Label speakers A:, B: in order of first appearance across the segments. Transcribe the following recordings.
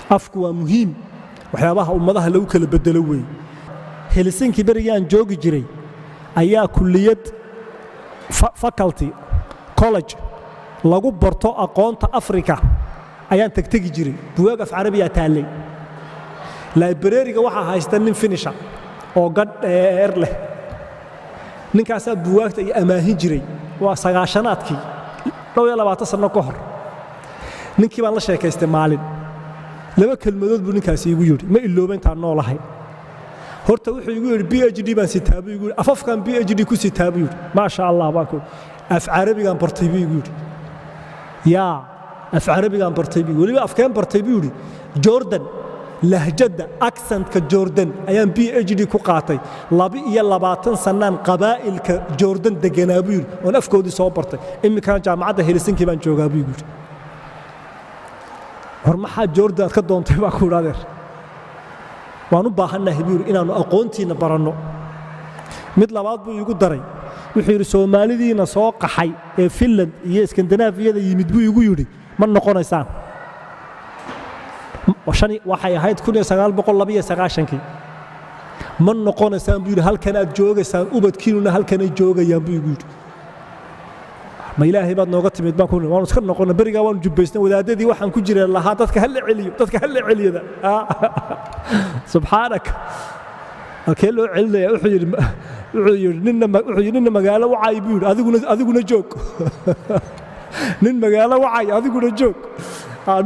A: Afku waa muhiim, waxyaabaha ummadaha lagu kala bedelo weeye. Helsinki berigii aan joogi jiray ayaa kulliyad, faculty, college lagu barto aqoonta Afrika ayaan tegtegi jiray. Buwaag af Carabiyaa taallay library-ga. Waxaa haysta nin Finisha oo gadh dheer leh. Ninkaasaa buwaagta iyo amaahin jiray. Waa 90-aadkii, dhowr iyo labaatan sanno ka hor. Ninkii baan la sheekaystay maalin. Laba kelmadood buu ninkaasi igu yidhi, ma ilooba intaan noolahay. Horta wuxuu igu yidhi, PhD baan sitaa buu igu yidhi, afafkan PhD ku sitaa buu yidhi. Maasha Allah baan ku, af Carabigaan bartay buu igu yidhi. Yaa af Carabigaan bartay buu, weliba afkeen bartay buu yidhi? Jordan, lahjadda, accent-ka Jordan ayaan PhD ku qaatay. 22 sannaan qabaa'ilka Jordan deganaa buu yidhi oon afkoodii soo bartay. Imminkana jaamacadda Helsinki baan joogaa buu igu yidhi. War maxaa Jordan aad ka doontay baa ku idhi? Adeer, waan u baahannahay buu yidhi inaannu aqoontiinna baranno. Mid labaad buu iigu daray. Wuxuu yidhi, Soomaalidiina soo qaxay ee Finland iyo Iskandinaafiyada yimid buu igu yidhi, ma noqonaysaan. Waxay ahayd 1992-kii. Ma noqonaysaan buu yidhi, halkan aad joogaysaan, ubadkiinuna halkanay joogayaan buu igu yidhi. Ma Ilaahay baad nooga timid baan ku, waanu iska noqona. Berigaa waanu jubbaysnay. Wadaadadii waxaan ku jireen lahaa dadka hala celiyo, dadka hala celiyada. Subxaanaka, halkee loo celinaya? Wuxuu yidhi ninna magaalo wacay buu yidhi, adiguna joog. Nin magaalo wacay, adiguna joog.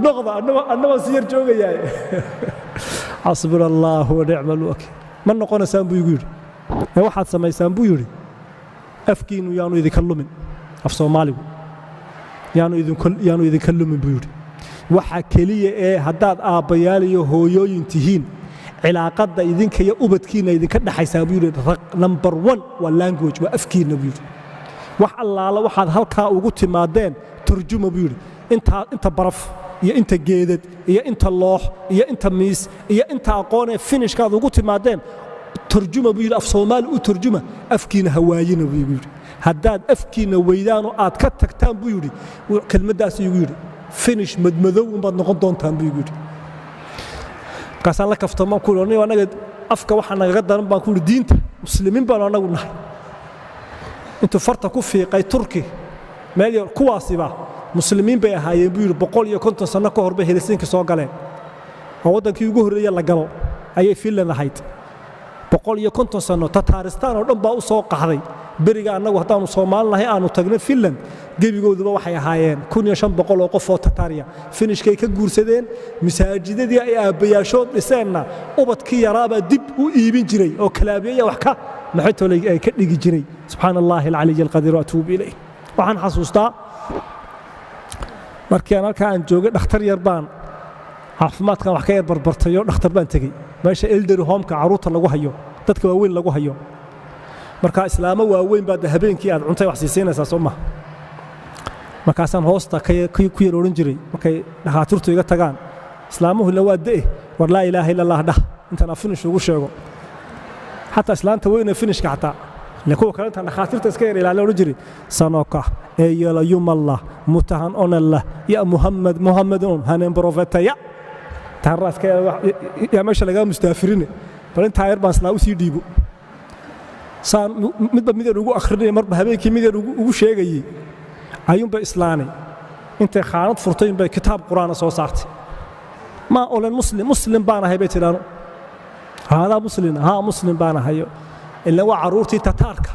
A: Noqda, anna waan si yar joogayaa. Xasbuna Allahu wa nicma alwakiil. Ma noqonaysaan buu igu yidhi, ee waxaad samaysaan buu yidhi, afkiinnu yaanu idinka lumin, af Soomaaligu yaanu idinka lumin buu yidhi. Waxa keliya ee haddaad aabbayaal iyo hooyooyin tihiin cilaaqadda idinka iyo ubadkiinna idinka dhexaysaa buu yidhi, number one waa language, waa afkiinna buu yidhi. Wax allaala waxaad halkaa ugu timaadeen turjuma buu yidhi. Intaa inta baraf iyo inta geedad iyo inta loox iyo inta miis iyo inta aqoonee Finishkaad ugu timaadeen turjuma buu yidhi, af Soomaali u turjuma, afkiina hawaayina buu igu yidhi. Haddaad afkiina weydaanoo aad ka tagtaan buu yidhi, kelmaddaas igu yidhi, Finish madmadow unbaad noqon doontaan buu igu yidhi. Markaasaan la kaftamaan ku yidhi, anaga afka waxaa nagaga daran baan ku yidhi diinta, muslimiin baanu annagu nahay. Intuu farta ku fiiqay Turki meel yar, kuwaasiba muslimiin bay ahaayeen buu yidhi, 150 sanno ka hor bay Helsinki soo galeen oo waddankii ugu horreeye la galo ayay Finland ahayd. 150 sanno Tataaristaan oo dhan baa u soo qaxday. Beriga annagu haddaannu Soomaali nahay aanu tagno Finland, gebigooduba waxay ahaayeen 1500 oo qof oo Tataariya. Finishkay ka guursadeen. Masaajidadii ay aabbayaashood dhiseenna ubadkii yaraabaa dib u iibin jiray oo kalaabiyeya wax ka maxaytolay ay ka dhigi jiray. Subxaana Allahi alcaliy alqadiir atuubu ilayh. Waxaan xasuustaa markii aan halkaa aan joogay, dhakhtar yar baan, caafimaadkan wax ka yar barbartayo, dhakhtar baan tegey meesha elderly home-ka carruurta lagu hayo, dadka waaweyn lagu hayo. Marka islaamo waaweyn baad habeenkii aad cuntay wax siisiinaysaa, soo maha? Markaasaan hoosta ku yar odhan jiray markay dhakhaatiirtu iga tagaan, islaamuhu ila waa da'e, war laa ilaaha illa Allah dhah. Intaan af Finish ugu sheego, xataa islaanta weyn ee Finishka, xataa ile kuwa kale intaan dhakhaatiirta iska yar ilaalin odhan jiray, sanokaa ei ole Jumala, mutta hän on alla ja Muhammad Muhammad on hänen profeettansa. Taaraaska yaa meesha lagaa mustaafirine, bal intaa yar baan islaa u sii dhiibo. Saan midba midaan ugu akhrinaya, marba habeenkii midaan ugu sheegayey, ayuunbay islaanay intay khaanad furtay unbay kitaab Qur'aana soo saartay. Ma olen muslim, muslim baan ahay bay tidhaano. Haadaa muslin, haa, muslim baan ahayo. Ila waa carruurtii Tataarka,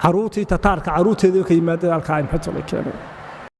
A: carruurtii Tataarka carruurteedii ka yimaadeen halkaa ay maxay keeneen.